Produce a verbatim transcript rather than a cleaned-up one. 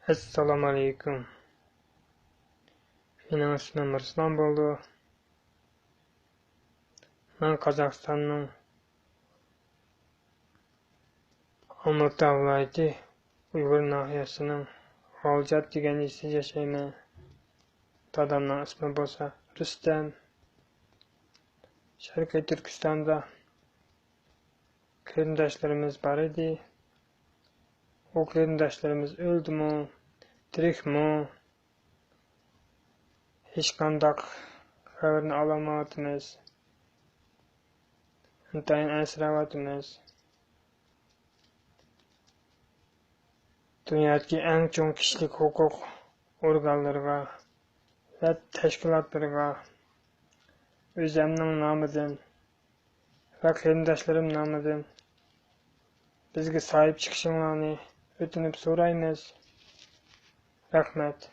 ئەسسالامۇئەلەيكۇم. مېنىڭ ئىسمىم رۇسلان بولىدۇ. مەن قازاقىستاننىڭ ئالمۇتا ۋىلايىتى ئۇيغۇر ناھىيەسىنىڭ غالجات دېگەن يېزىسىدا ياشايمەن. دادامنىڭ ئىسمى بولسا رۇستەم. شەرقىي تۈركىستاندا قېرىنداشلىرىمىز بار ئىدى. ئۇ قېرىنداشلىرىمىز ئۆلدىمۇ، تىرىكمۇ، ھېچقانداق خەۋىرىنى ئالالمايۋاتىمىز. ئىنتايىن ئەنسىرەۋاتىمىز. دۇنيادىكى ئەڭ چوڭ كىشىلىك ھوقۇق ئورگانلىرىغا ۋە تەشكىلاتلىرىغا ئۆزۈمنىڭ نامىدىن ۋە قېرىنداشلىرىم نامىدىن بىزگە ساھىب چىقىشىڭلارنى ئۆتۈنۈپ سورايمىز. رەھمەت.